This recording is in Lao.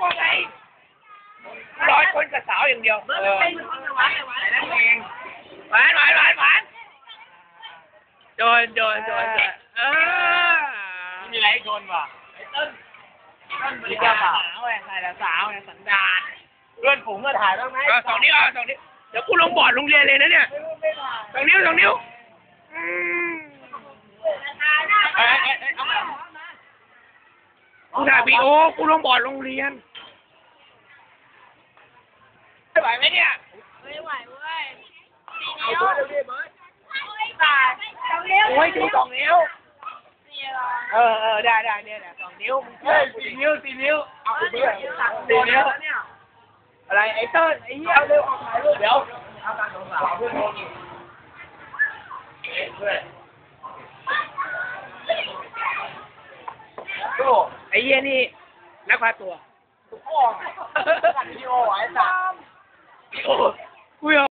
ວ່າໄງ ຮ້ອຍຄົນກັບສາວຢ່າງດຽວ. ເອີ ນັ້ນເອງ ຫວານ ຫວານ ຫວານ ຫວານ. ໂດນ ໂດນ ໂດນ ເອີ ມີຫຼາຍຄົນວ່າ ໄອ້ເຕັ້ນ ເຕັ້ນ ມີແຕ່ສາວ ສາວ ສາວ ສັນດານ. ເພື່ອນຝູງກໍຖ່າຍແລ້ວໄງ ເອົາສອງນິ້ວ ເອົາສອງນິ້ວ. ດຽວກູລົງບອດໂຮງຮຽນເລີຍນະເນຍ. ສອງນິ້ວ ສອງນິ້ວ. ອືມ ເອົາ ເອົາ ເອົາ ເອົາ ກູຖ່າຍວິດີໂອ ກູລົງບອດໂຮງຮຽນ. ໄຫວໄໝເນຍ? ໄມ່ໄຫວເວີຍ. ໂອ້ຍ ສອງນິ້ວ. ເອີ ເອີ ໄດ້ ໄດ້ ໄດ້ ສອງນິ້ວ. ເຮີ້ຍ ສີ່ນິ້ວ ສີ່ນິ້ວ. ເອົາ ສີ່ນິ້ວ. ອະໄລ ໄອ້ເຕີ້ນ ໄອ້ເຫຍ ເອົາເລັວ ອອກມາເລັວ. ດຽວ ໂອ້ ໄອ້ເຫຍນີ້ລັກພາຕົວ. ໂອ້ ວິດີໂອ ໄອ້ສັດ.